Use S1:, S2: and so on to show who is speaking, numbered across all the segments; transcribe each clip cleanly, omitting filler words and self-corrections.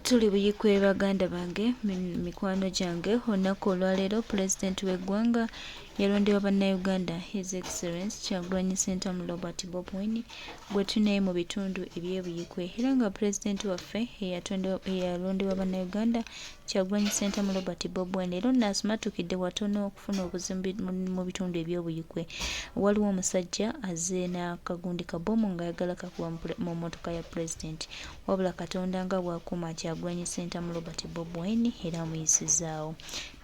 S1: Tuli Buikwe baganda bange, mikwano gyange, olunaku olwaleero Pulezidenti w'eggwanga yalondebwa Bannayuganda His Excellence Kyagulanyi Ssentamu Robert Bob Wine gwe tunaye mu bitundu eby'e Buikwe era nga Pulezidenti waffe eyalondebwa Bannayuganda Kyagulanyi Ssentamu Robert Bob Wine leero nno asimattukidde watono okufuna obuzibu mu bitundu eby'Obuyikwe. Waliwo omusajja azze n'akagundi ka bbomu ng'ayagala kakuba mu mmotoka ya Pulezidenti wabula Katonda nga bw'akuuma Kyagulanyi Ssentamu Robert Bob Wine era amuyisizaawo.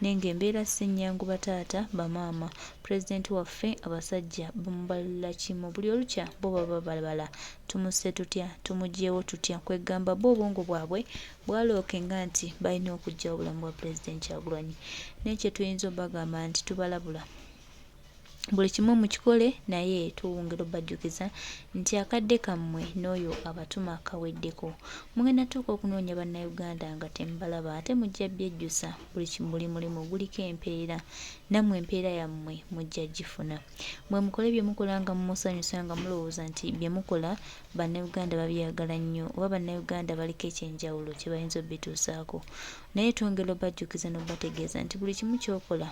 S1: Naye ng'embeera si nnyangu bataata, bamaama, Pulezidenti waffe abasajja bamubalira kimu buli olukya bo baba babala tumusse tutya, tumuggyewo tutya kweggamba bo obwongo bwabwe bwalookenga nti balina okuggyawo obulamu bwa Pulezidenti Kyagulanyi naye kye tuyinza obagamba nti tubalabula buli kimu mukikole naye tuwongera obajjukiza nti akadde kammwe n'oyo abatuma kaweddeko. Mugenda tuuka okunoonya Bannayuganda nga temubalaba ate mujja byejjusa buli buli mulimu guliko empeera nammwe empeera yammwe mujja gifuna. Mwe mukole bye mukola nga mumusanyusa nga mulowooza nti bye mukola Bannayuganda babyagala nnyo oba Bannayuganda baliko ekyenjawulo kye bayinza obituusaako. Naye twongera obajjukiza n'obategeeza nti buli kimu ky'okola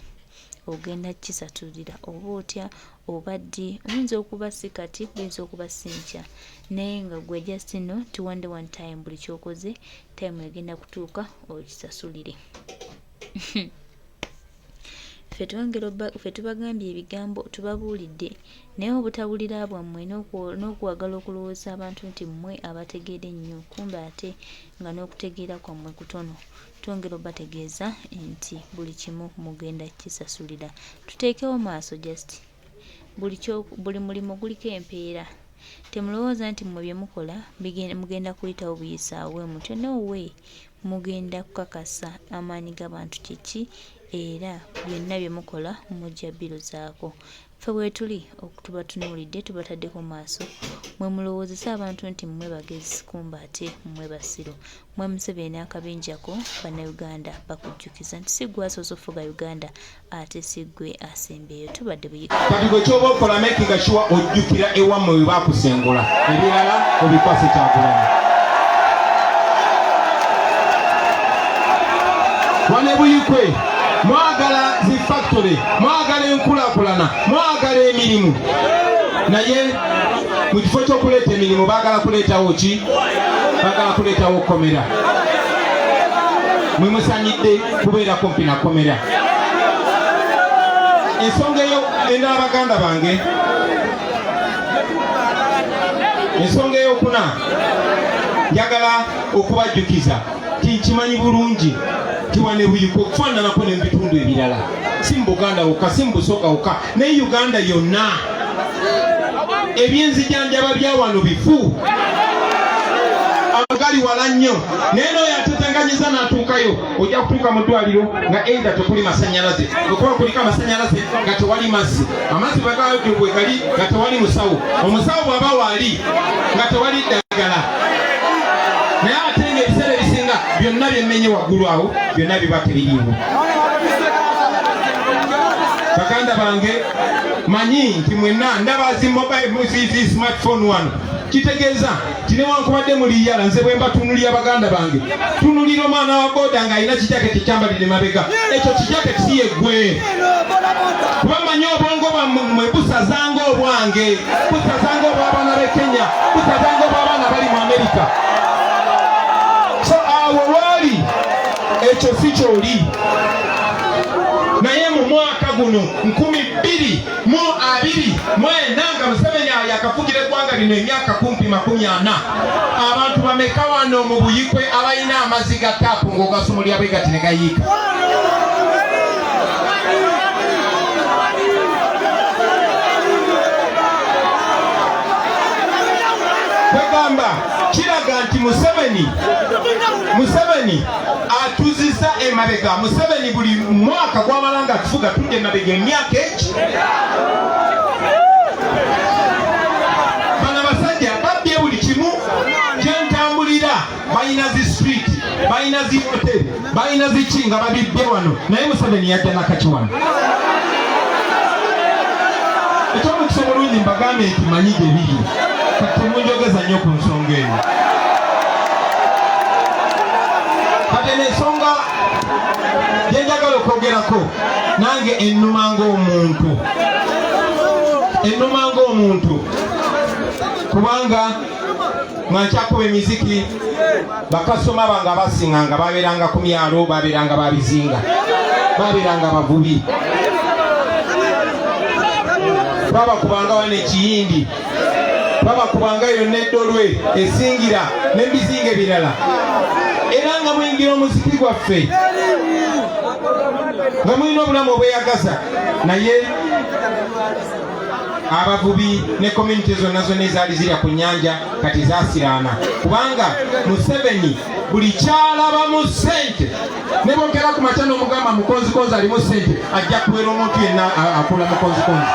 S1: ogenda kisasulira oba otya oba ddi oyinza okuba si kati buyinza okuba si nkya naye nga gwe just know nti one day one time buli kyokoze time egenda kutuuka okisasulire. Ffe twongera ffe tubagambye ebigambo tubabuulidde naye obutawulira bwammwe n'okwagala okulowooza abantu nti mmwe abategeera ennyo kumbe ate nga n'okutegeera kwammwe kutono. Twongera obategeeza nti buli kimu mugenda kisasulira. Tuteekewo maaso just buli buli mulimu guliko empeera. Temulowooza nti mmwe bye mukola mugenda kuyitawo buyisi awo bwe mutyo no way. Mugenda kukakasa amaanyi g'abantu kye ki era byonna bye mukola mujja birozaako. Ffe weetuli tubatunuulidde tubataddeko maaso mwe mulowoozese abantu nti mmwe bagezi kumbe ate mmwe basiru. Mwe Museveni n'akabinja ko Bannayuganda bakujjukiza nti si ggwe asoose okufuga Uganda ate si ggwe asembyeyo. Tubadde Buikwe.
S2: Kati gwe kyoba okola makinga sure ojjukira ewammwe we bakusengula ebirala obikwase Kyagulanyi. Wano e Buikwe mwagala zi factory, mwagala enkulakulana, mwagala emirimu naye mu kifo ky'okuleeta emirimu baagala kuleetawo ki? Baagala kuleetawo kkomera. Mwe musanyidde kubeera kumpi na kkomera. Ensonga eyo endala baganda bange, ensonga eyokuna njagala okubajjukiza nti nkimanyi bulungi nti wano e Buikwe okufaananako ne mu bitundu ebirala, si mu Buganda wokka, si mu Busoga wokka, naye Uganda yonna ebyenzijanjaba bya wano bifu, agali wala nnyo, naye n'oyo atetenganyiza n'atuukayo ojja kutuuka mu ddwaliro nga either tekuli masanyalaze, okuba kuliko amasanyalaze nga tewali mazzi, amazzi bwe gali nga tewali musawo, omusawo bw'aba waali nga tewali ddagala, naye ate nga ebiseera ebisinga byonna byemmenye waggulu awo byonna biba tebiriiwo. Baganda bange, manyi nti mwenna ndaba zi mobile zi smartphone wano, kitegeeza nti newankubadde muliyala, nze bwe mbatunulira baganda bange, tunulira omwana wa boda ng'alina kijaketi kyambalire mabega, ekyo kijaketi si yeggwe, kuba manyi obwongo bwammwe busazanga obwange, busazanga obw'abaana b'e Kenya, busazanga obw'abaana bali mu Amerika. So awo lwali ekyo si kyoli, naye mu mwaka guno 2024 nga Museveni yakafugira eggwanga lino emyaka kumpi 40, abantu bameka wano mu Buikwe abalina amazzi ga taapu ng'ogasumulira bwe gati ne gayiika? Kwegamba kiraga nti Museveni atuzisa emabega. Museveni buli mwaka gwamala nga tufuga tudde emabega emyaka eki. Bano abasajja babbye buli kimu kyentambulira, balina zi street, balina zi hotel, balina ziki nga babibbye wano, naye Museveni yajja nakaki wano. Ekyomukisa obulungi mbagambye nti manyi gye biri, kati temunjogeza nnyo ku nsonga eyo. Kati eno ensonga gye njagala okwogerako nange ennuma ng'omuntu, ennuma ng'omuntu, kubanga nga nkyakuba emiziki bakasoma bange abasinganga babeeranga ku myalo, babeeranga babizinga, babeeranga bavubi, babakubanga wano ekiyindi, babakubanga yonna eddolwe esingira n'ebizinga ebirala, era nga muyingira omuziki gwaffe nga mulina obulamu obweyagaza. Naye abavubi ne community zonna zonna ezaali zirya ku nnyanja kati zasiraana, kubanga Museveni buli kyalabamu ssente, ne bwogera ku makya n'omugamba mukonzikonzi alimu ssente, ajja kuwera omuntu yenna akula mukonzikonzi.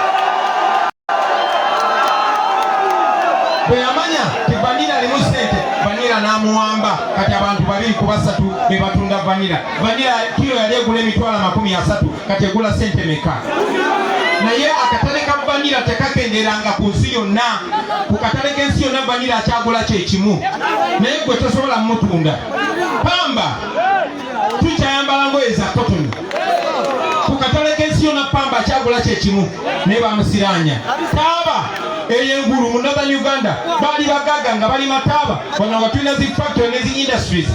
S2: Bwe yamanya ti vanira alimu ssente, vanira n'amuwamba. Kati abantu 2 ku 3 be batunda vanira. Vanira kiro yali egula 300,000, kati egula ssente meka? Naye akatale ka vanira tekakenderanga ku nsi yonna. Ku katale k'ensi yonna vanira akyagula kyekimu, naye gwe tosobola mutunda. Pamba tukyayambala ngoye za kotoni. Ku katale k'ensi yonna pamba akyagula kyekimu, naye bamusiranya. Taaba ey'engulu mu Northern Uganda baali bagaga nga balima taaba. Wano nga tulina zi factory ne zi industries.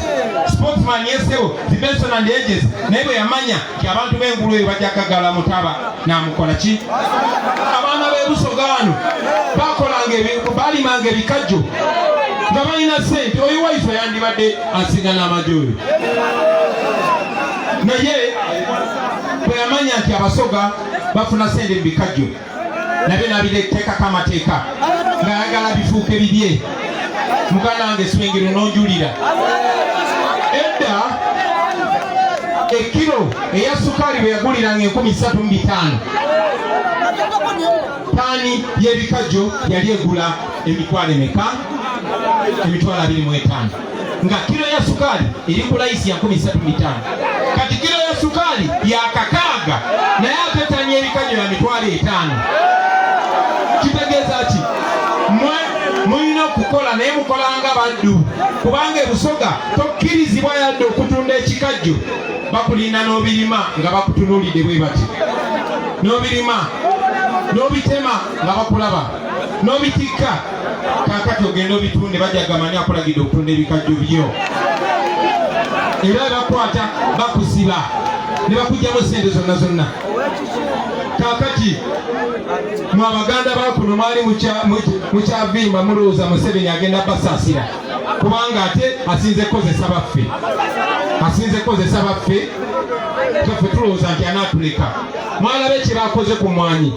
S2: Sportsman yesebo zi Benson and Hedges, naye bwe yamanya nti abantu b'engulu eyo bajja kagala mutaba n'amukola ki? Abaana b'e Busoga wano bakolanga balimanga ebikajjo nga balina ssente. Oyo waiso yandibadde asinga n'amagye oyo, naye bwe yamanya nti Abasoga bafuna ssente mu bikajjo, nabyo n'abiteekako amateeka ng'ayagala bifuuke bibye. Muganda wange Swingiro, n'onjulira edda ekiro eya sukaali bwe yaguliranga 3500, taani y'ebikajjo yali egula emitwalo emeka? 25,000, nga kiro ya sukaali eri ku layisi ya 35,000. Kati kiro ya sukaali ya 6,000, naye ate taani y'ebikajjo ya 50,000. Kitegeeza ki? Mwe mulina okukola, naye mukolanga baddu, kubanga ebusoga tokkirizibwa yadde okutunda ekikajjo. Bakulinda n'obirima nga bakutunuulidde bwe bati, n'obirima n'obitema nga bakulaba, n'obitikka. Kaakati ogenda obitunde, bajja gamani akulagidde okutunda ebikajjo byo, era bakwata bakusiba ne bakugyamu sente zonna zonna. Kaakati mwe abaganda bakuno mwali mukyavimba, mulowooza Museveni agenda basaasira, kubanga ate asinze kukozesa baffe, asinze kukozesa baffe. Ffe tulowooza nti anaatuleka. Mwalabe kye bakoze ku mwanyi,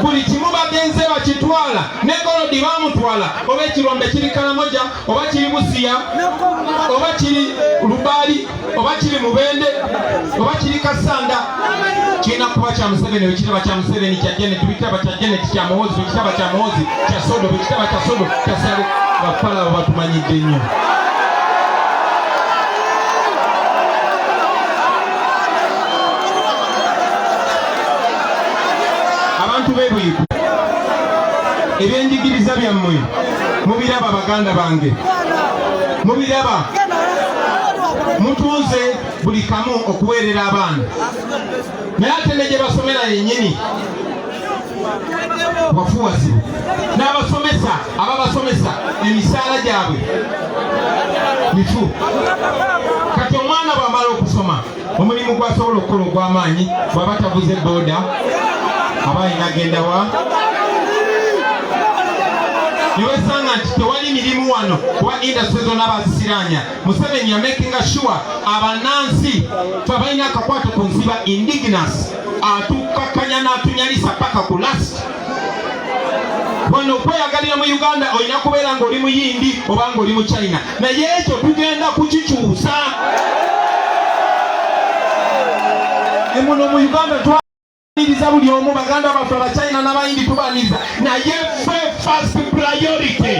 S2: buli kimu bagenze bakitwala, ne golodi bamutwala. Oba ekirombe kiri Kalamoja, oba kiri Busiya, oba kiri Lubaali, oba kiri Mubende, oba kiri Kasanda, kirina kuba kya Museveni. Bwe kitaba kya Museveni, kya Janet, bwe kitaba kya Janet, kya Muhoozi, bwe kitaba kya Muhoozi, kya Sodo, bwe kitaba kya Sodo, kya Sale. Bafala abo batumanyidde nnyo. Abantu b'e Buyiku, ebyenjigiriza byammwe mubiraba, baganda bange, mubiraba. Mutunze buli kamu okuweerera abaana, naye ate ne gye basomera yennyini wafuwazibu, n'abasomesa ababasomesa emisaala gyabwe mifu. Kati omwana bw'amala okusoma, omulimu gwasobola okukola ogw'amaanyi bw'aba tavuze booda, aba alina agenda wa? Newesanga nti tewali mirimu wano, kuba industry zonna bazisiranya. Museveni yamakinga sure abannansi fe abalina akakwate ku nsiba indigenous atukakkanya n'atunyalisa paka ku last. Wano okweyagalira mu Uganda olina kubeera ng'oli Muyindi oba ng'oli mu China, naye ekyo tugenda kukikyusa. Emuno mu Uganda twaniriza buli omu, baganda baffe Abachina n'Abayindi tubaniriza, naye ffe first priority.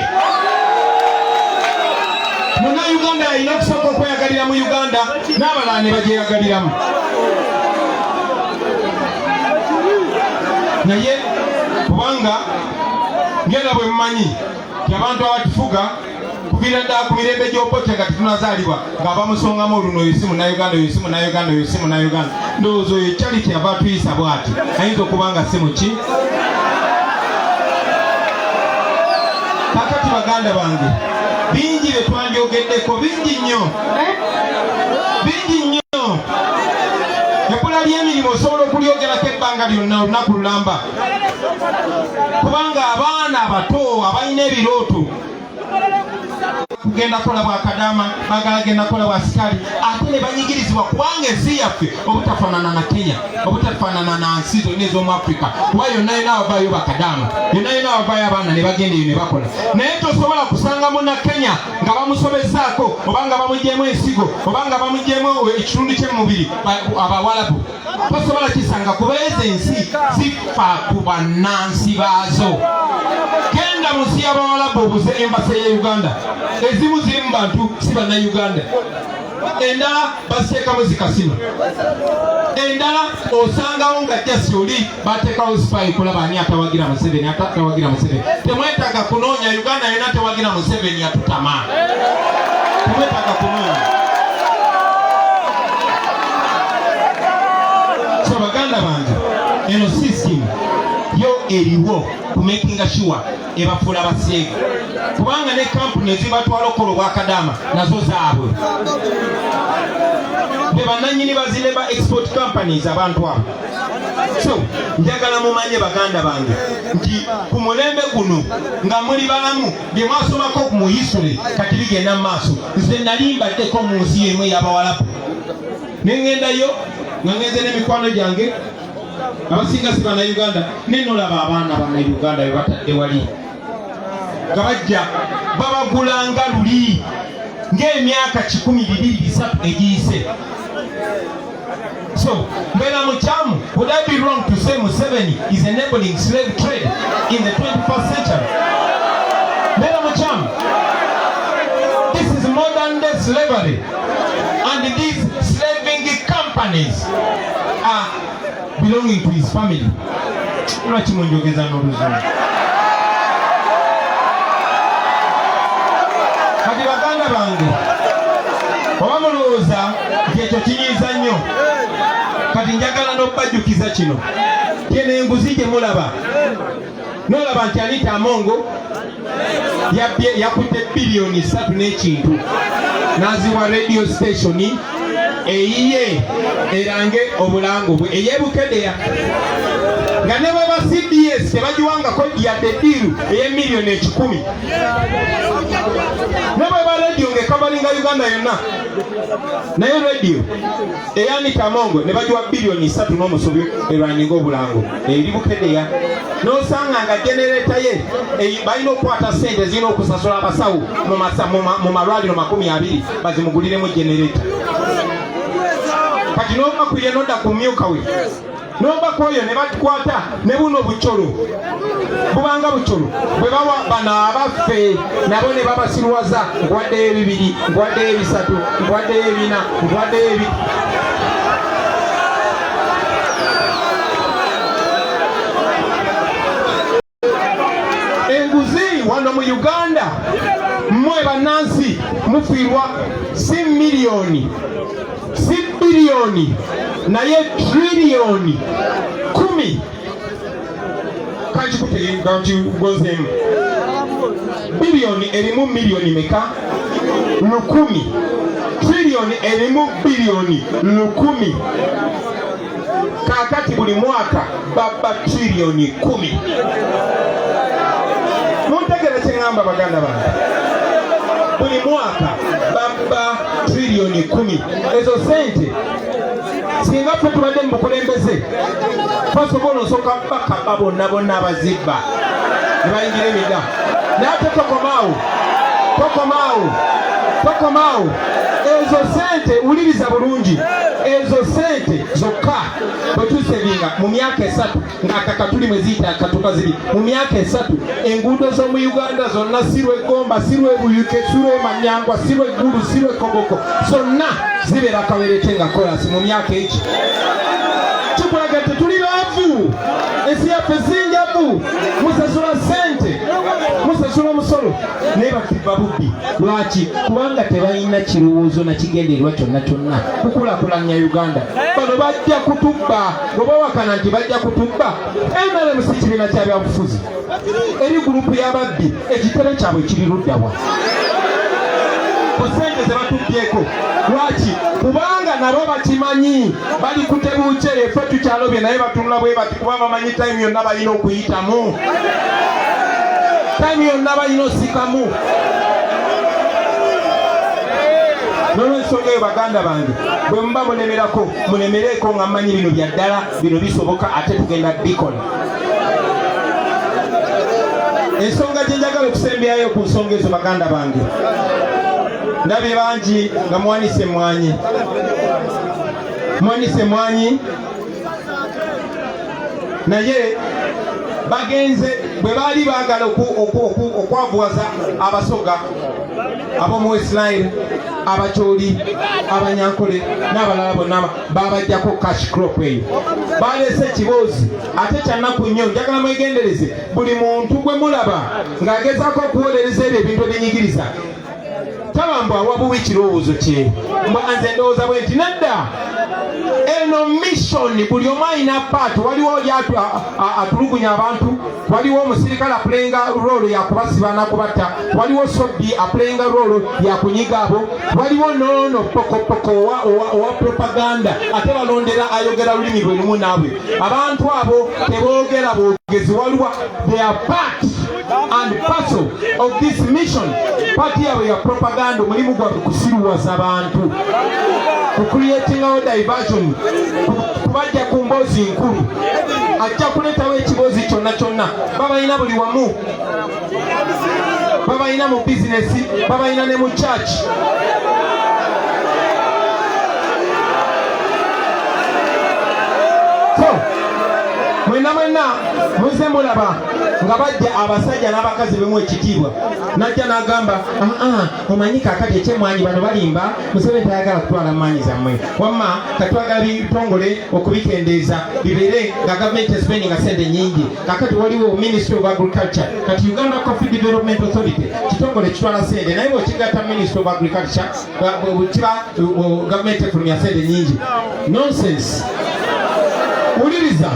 S2: Munnayuganda alina okusooka okweyagalira mu Uganda, n'abalala ne bagyeyagaliramu. Naye kubanga ngenda bwe mumanyi nti abantu abatufuga Kuviira ddala ku mirembe gy'Obote nga tetunazaalibwa, nga bamusongamu oluno, oyo si Munnayuganda, oyo si Munnayuganda, oyo si Munnayuganda. Ndowooza oyo Charity ava atuyisa bw'ati ayinza okuba nga si muki. Kakati baganda bange, bingi bye twandyogeddeko, bingi nnyo, bingi nnyo. Ebbula ly'emirimu osobola okulyogerako ebbanga lyonna, olunaku lulamba, kubanga abaana abato abalina ebirooto kugenda kola bwa kadaama, bagala genda kola bwa sikaali, ate ne banyigirizibwa, kubanga ensi yaffe obutafaanana na Kenya, obutafaanana na nsi zonna ez'omu Africa, kuba yonna yonna bavaayo bakadaama, yonna yonna bavaayo abaana ne bagenda eyo ne bakola. Naye tosobola kusanga muna Kenya nga bamusobezaako, oba nga bamugyemu ensigo, oba nga bamugyemu ekitundu ky'emubiri. Abawalabu tosobola kisanga, kuba ezo ensi zifa ku bannansi baazo. Genda mu nsi y'Abawalabu obuze embassy ya Uganda. Ezimu zirimu bantu si Bannayuganda, endala baziteekamu zikasino, endala osangawo nga jasi oli bateekawo spy kulaba ani atawagira Museveni, ate atawagira Museveni. Temwetaaga kunoonya, Uganda yonna tewagira Museveni, atutama. Temwetaaga kunoonya. So baganda bange, eno system yo eriwo kumakinga sure ebafuula baseegu, kubanga ne kampuni ezibatwala okukola obwakadaama nazo zaabwe, be bannanyini bazine ba export companies, abantu abo. So njagala mumanye baganda bange nti ku mulembe guno nga muli balamu, bye mwasomako mu history kati bigenda mu maaso. Nze nali mbaddeko mu nsi emu ey'Abawalabu, ne ŋŋendayo nga ŋŋenze n'emikwano gyange abasinga si Bannayuganda, naye nolaba abaana Bannayuganda be batadde wali nga bajja babagulanga luli ng'emyaka 100, 200, 300 egiyise. So mbeera mukyamu? Would I be wrong to say Museveni is enabling slave trade in the 21st century? Mbeera mukyamu? This is modern day slavery, and these slaving companies are belonging to his family. Lwaki munjogeza n'Oluzungu? Kati baganda bange, oba mulowooza nti ekyo kinyiiza nnyo, kati njagala n'okubajjukiza kino kyeno: enguzi gye mulaba, nolaba nti Anita Among yabbye, yakutte biliyoni 3 n'ekintu n'aziwa radio station eyiye erange obulango bwe eyebukedeya, nga ne bweba CBS tebagiwangako yadde deal ey'emiliyoni 100, ne bweba radio ng'ecoveringa Uganda yonna, naye radio eya Anita Among ne bagiwa biliyoni 3 n'omusobyo erwaninga obulango eri Bukedeya. N'osanga nga generator ye balina okukwata sente zirina okusasula abasawo mu malwaliro 20 bazimuguliremu generator. Kati n'ova ku ye nodda ku myuka we, nova ku oyo ne bakwata ne buno bucolo, bubanga bucolo bwe bawa bano abaffe, nabo ne babasirwaza: nkuwaddeyo ebibiri, nkuwaddeyo ebisatu, nkuwaddeyo ebina, nkuwaddeyo ebi. Enguzi wano mu Uganda, mmwe bannansi mufiirwa si miliyoni, si biliyoni, naye triliyoni 10. Kankikutegankigozeemu, biliyoni erimu miliyoni meka? 1000. Triliyoni erimu biliyoni 1000. Kaakati buli mwaka babba triliyoni 10. Muntegere kyeŋŋamba baganda bange, buli mwaka babba triliyoni 10. Ezo sente singa ffe tubadde mu bukulembeze, twasobola osooka bakaba bonna bonna abazibba ne bayingira emida. Naye ate tokomaawo, tokomaawo, tokomaawo. Ezo sente, wuliriza bulungi, ezo sente zokka bwe tusavinga mu myaka 3 ng'akakatuli mwe ziyita akatuka ziri mu myaka 3, enguudo z'omu Uganda zonna, si lw'Eggomba, si lw'Ebuyuke, si lw'Emanyangwa, si lw'Eggulu, si lw'Ekoboko, zonna zibeera kawerete nga kolasi mu myaka egi. Kikulaga tetuli baavu, ensi yaffe si njavu. Musasula ssente, musasula omusolo, naye batubba bubbi. Lwaki? Kubanga tebalina kirowoozo na kigendererwa kyonna kyonna kukulaakulanya Uganda. Bano bajja kutubba. Bwe bawakana nti bajja kutubba, NRM si kibiina kya byabufuzi, eri gurupu y'ababbi. Ekitebe kyabwe kiri luddawa ku ssente ze batubbyeko? Lwaki? Kubanga nabo bakimanyi bali kutebuukyere, ffe tukyalobye, naye batunula bwe bati kuba bamanyi time yonna balina okuyitamu, time yonna balina osikamu. Nolwensonga eyo, baganda bange, bwe muba mulemerako, mulemereeko nga mmanyi bino bya ddala, bino bisoboka, ate tugenda bikola. Ensonga gye njagala okusembyayo ku nsonga ezo, baganda bange, ndabye bangi nga muwanise emwanyi, muwanise emwanyi, naye bagenze bwe baali baagala okwavuwaza Abasoga ab'omu West Nile, Abakyoli, Abanyankole n'abalala bonna, babajjako cash crop eyo, baleese ekiboozi ate kyannaku nnyo. Njagala mwegendereze buli muntu gwe mulaba ng'agezaako okuwolereza ebyo ebintu ebinyigiriza. Taba mbu awa buwi kirowoozo kye, mbwa nze ndowooza bwe nti. Nedda, eno mission buli omu alina part. Waliwo oli atulugunya abantu, waliwo omusirikale aplayinga role yakubasiba nakubatta, waliwo sobbi aplayinga role yakunyiga abo, waliwo noono pokopoko owa propaganda, ate balondera ayogera lulimi lwe lumu naabwe. Abantu abo teboogera bwogezi, waliwo, they are part and parcel of this mission. Part yaabwe ya propaganda, omulimu gwabwe kusiruwaza bantu, ku creatingawo diversion, kubajja ku mboozi nkulu. Ajja kuleetawo ekiboozi kyonna kyonna. Babalina buli wamu, babalina mu bizinesi, babalina ne mu church. So mwenna mwenna muze mulaba nga bajja abasajja n'abakazi bemu ekitiibwa, najja n'agamba, "Aa, omanyi kaakati ekyemwanyi bano balimba, Museveni tayagala kutwala maanyi zammwe, wamma katwagala bitongole okubikendeeza bibeere nga gavumenti espendinga sente nyingi. Kakati waliwo Ministry of Agriculture, kati Uganda Coffee Development Authority kitongole kitwala sente, naye bwekigatta Ministry of Agriculture kiba gavumenti efulumya sente nyingi." Nonsense. Wuliriza,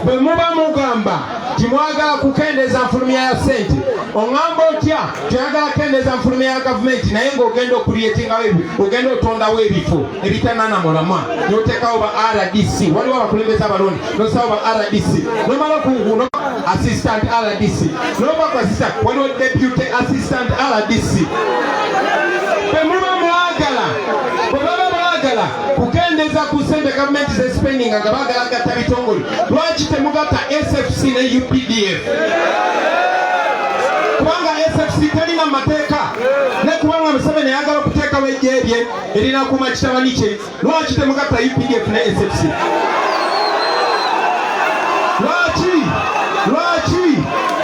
S2: bwe muba mugamba timwagala kukendeeza nfulumya ya sente, oŋŋamba otya toyagala kukendeeza nfulumya ya gavumenti, naye ng'ogenda okucreatingawo, ogenda otondawo ebifo ebitanana mulamwa, n'oteekawo ba RDC, waliwo abakulembeze abalonde, nosawo ba RDC, nomala assistant RDC, nova ku assistant waliwo deputy assistant RDC. Bwe muba mwagala, bwe baba baagala kukendeeza ku sente gavumenti zespendinga nga baagala gatta bitongole, lwaki temugatta SFC ne UPDF? Kubanga SFC terina mu mateeka, ne kubanga Museveni ayagala okuteekawo ejje lye erinakuuma kitabani kye. Lwaki temugatta UPDF ne SFC? Lwaki, lwaki,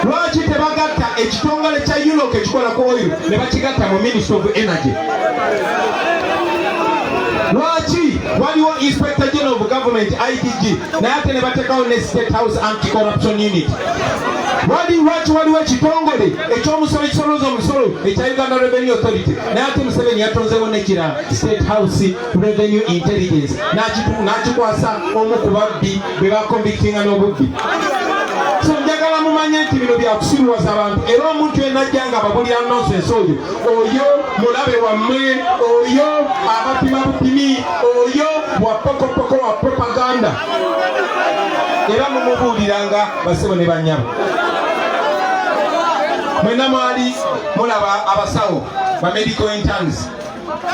S2: lwaki tebagatta ekitongole kya UNOC ekikola ku oil ne bakigatta mu Ministry of Energy? Lwaki waliwo Inspector General of Government, IGG, naye ate ne bateekawo ne State House Anti Corruption Unit? Wali lwaki waliwo ekitongole ekyomusolo ekisoloza omusolo ekya Uganda Revenue Authority, naye ate Museveni yatonzewo nekira State House Revenue Intelligence, n'akikwasa omu ku babbi bwe baconvictinga n'obubbi? So njagala mumanye nti bino byakusiruwaza abantu, era omuntu yenna ajja nga ababulira nonsense, oyo oyo mulabe wammwe, oyo abapima bupimi, oyo wa pokopoko, wa propaganda, era mumubuuliranga. Basebo ne bannyabo, mwenna mwali mulaba abasawo ba medical interns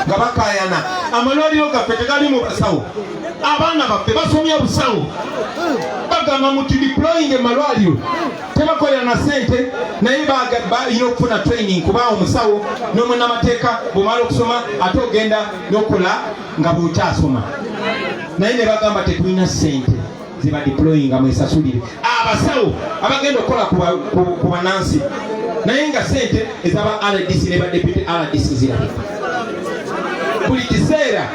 S2: nga bakayana, amalwaliro gaffe tegali mu basawo, abaana baffe basomye obusawo, bagamba muti deploying emalwaliro tebakolera na sente, naye balina okufuna training, kuba omusawo n'omunamateeka bwomala okusoma ate ogenda n'okola nga bw'okyasoma, naye ne bagamba tetulina sente zibadeployinga, mwesasulire abasawo abagenda okukola ku banansi, naye nga sente ezaba RDC ne ba deputy RDC zirabika buli kiseera.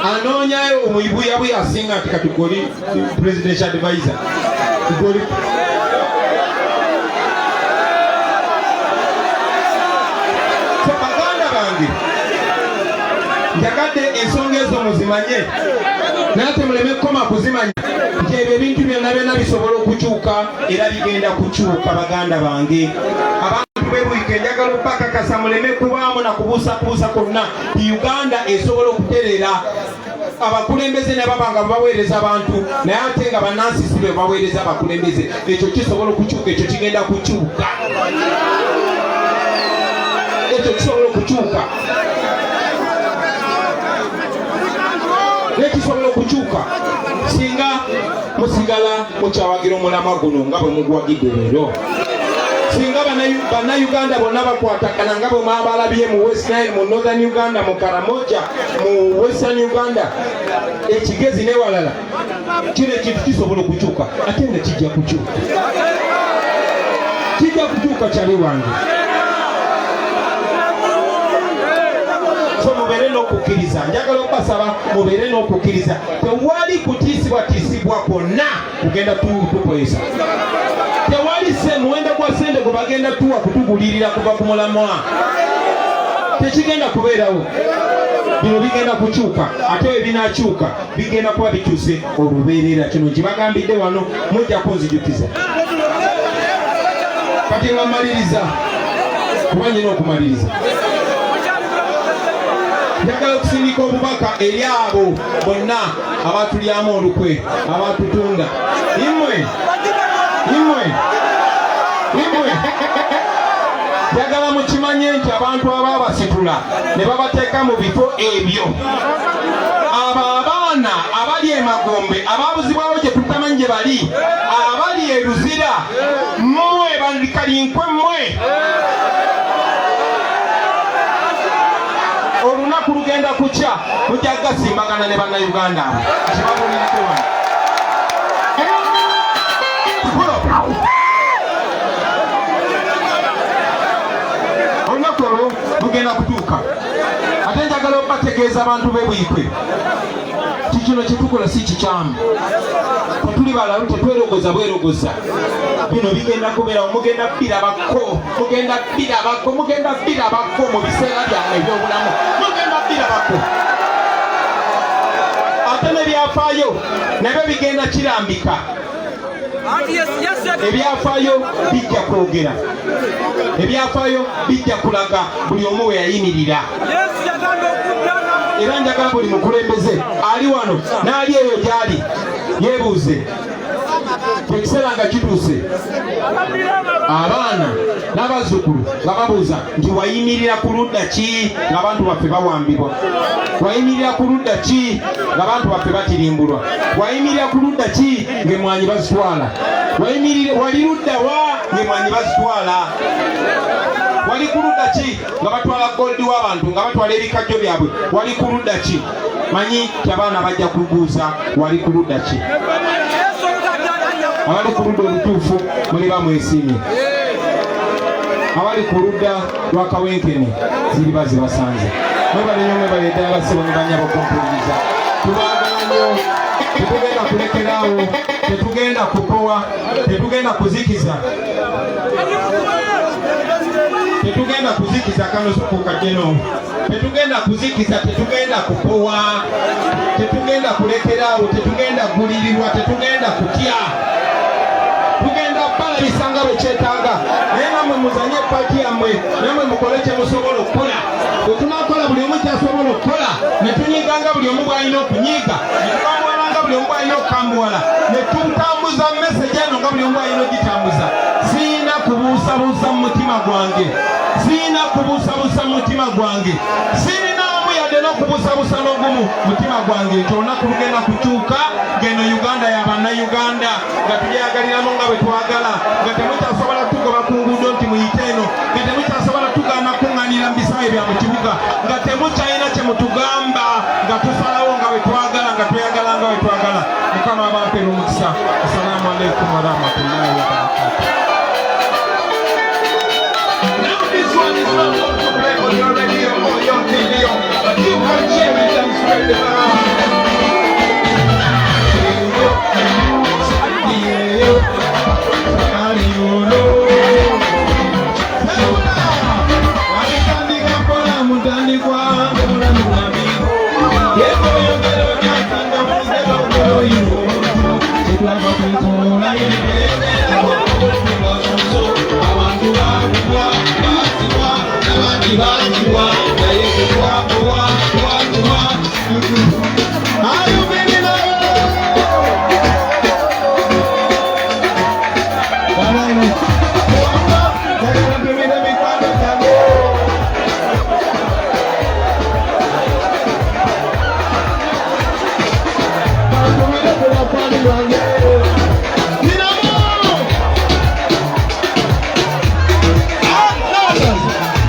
S2: Anoonyayo omuyibuyabuya asinga nti kati goli presidential advisor goli. So baganda bange, njagadde ensonga ezo muzimanye, naye ate muleme kukoma kuzimanya nti ebyo ebintu byonna byonna bisobola okukyuka era bigenda kukyuka. Baganda bange, abantu b'e Buikwe, njagala okubakakasa muleme kubaamu na kubuusabuusa kwonna nti Uganda esobola okutereera, abakulembeze ne baba nga baweereza abantu, naye ate nga bannansi si be baweereza abakulembeze. Ekyo kisobola okukyuka, ekyo kigenda kukyuka, ekyo kisobola okukyuka, naye kisobola okukyuka singa musigala mukyawagira omulamwa guno nga bwe muguwagidde leero, singa Bannayuganda bonna bakwatagana nga bwe mwabalabye mu West Nile, mu Northern Uganda, mu Karamoja, mu Western Uganda, ekigezi newalala. Kino ekintu kisobola okukyuka, ate nga kijja kukyuka, kijja kukyuka, kyali wange. So mubeere n'okukkiriza, njagala okubasaba mubeere n'okukkiriza. Tewali kutiisibwatiisibwa kwonna kugenda tukozesa, tewali se muwendo gwa sente gwe bagenda tuwa kutugulirira kuva ku mulamwa, tekigenda kubeerawo. Bino bigenda kukyuka, ate bwe binakyuka bigenda kuba bikyuse olubeerera. Kino nkibagambidde wano, mujja kunzijukiza. Kati nga mmaliriza, kuba nyina okumaliriza, njagala okusindika obubaka eri abo bonna abatulyamu olukwe, abatutunda. Imwe, imwe, imwe, njagala mukimanye nti abantu ababasitula ne babateeka mu bifo ebyo, abo abaana abali emagombe, ababuzibwawo gye tutamanyi gye bali, abali e Luzira, mmwe bakalinkwe mmwe, olunaku lugenda kukya mujja gasimbagana ne Bannayuganda abo. Kibabuulireko wano. Pull up. Olunaku olwo lugenda kutuuka. Ate njagala okubategeeza, abantu b'e Buikwe, ti kino kyetukola si kikyamu, tetuli balalu, tetwerogoza bwerogoza. Bino bigenda kubeerawo, mugenda birabako, mugenda birabako, mugenda birabako mu biseera byammwe ebyobulamu, mugenda birabako. Ate nebyafaayo nabyo bigenda kirambika, ebyafaayo bijja kwogera, ebyafaayo bijja kulaga buli omu we yayimirira. Era njagala buli mukulembeze ali wano n'ali eyo gy'ali yeebuuze, ekiseera nga kituuse abaana n'abazzukulu nga babuuza nti, "Wayimirira ku ludda ki ng'abantu baffe bawambibwa? Wayimirira ku ludda ki ng'abantu baffe batirimbulwa? Wayimirira ku ludda ki ng'emwanyi bazitwala? Wali ludda wa ng'emwanyi bazitwala? Wali ku ludda ki nga batwala gold w'abantu, nga batwala ebikajjo byabwe? Wali ku ludda ki?" Manyi ti abaana bajja kubuuza, "Wali ku ludda ki?" Abali ku ludda olutuufu muliba mwesiimye, abali ku ludda lwa kawenkene ziriba zibasanze. Mwebale nnyo, mwebale ddala, bassebo ne bannyabo kumpuliriza. Tubaagala nnyo, tetugenda kulekeraawo, tetugenda kupowa, tetugenda kuzikiza, tetugenda kuzikiza. Kano sokokajeno, tetugenda kuzikiza, tetugenda kupowa, tetugenda kulekeraawo, tetugenda kugulirirwa, tetugenda kutya, tugenda balabisa nga bwe kyetaaga. Naye nammwe muzanye part yammwe, nammwe mukole kye musobola okukola. Bwe tunakola buli omu kyasobola okukola, ne tunyiga nga buli omu bw'alina okunyiiga, ne tukambuwala nga buli omu bw'alina okukambuwala, ne tutambuza message eno nga buli omu bw'alina ogitambuza, siina kubuusabuusa mu mutima gwange, siina kubuusabuusa mu mutima gwange, sirinaamu yadde n'okubuusabuusa n'ogumu mutima gwange nti olunaku lugenda kukyuka ng'eno Uganda ya Bannayuganda, nga tulyagaliramu nga bwe twagala, nga temukyasobola tugoba ku nguudo nti muyite eno, nga temukyasobola tugaana kuŋŋaanira mu bisaawe bya mu kibuga, nga temukyalina kye mutugamba, nga tusalawo nga bwe twagala, nga tweyagala nga bwe twagala. Mukama abampeera omukisa. Assalamu alaikum warahmatullahi wabarakatuh.
S3: Now this one is not going to play on your radio or your video, but you can share it and spread it around.
S2: Bangiwa naye tetwakuwa twakuwa. Ayumirirayo. Njagala mpimire mikwano gyange. Bantumire ku bakwani bange. Ninamu!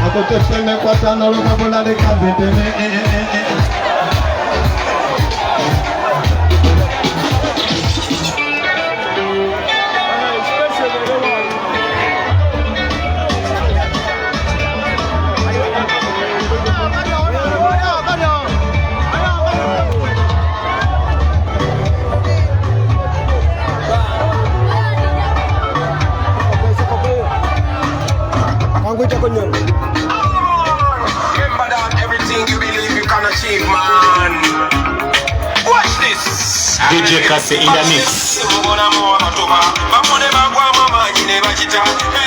S2: Akutesemekwatano lukabula likaziteme.
S4: Remember that everything you believe you can achieve, man. Watch this.
S5: DJ Kase in the mix.
S4: Mubonamu abatoba bamune bagwamu amaanyi ne bakita.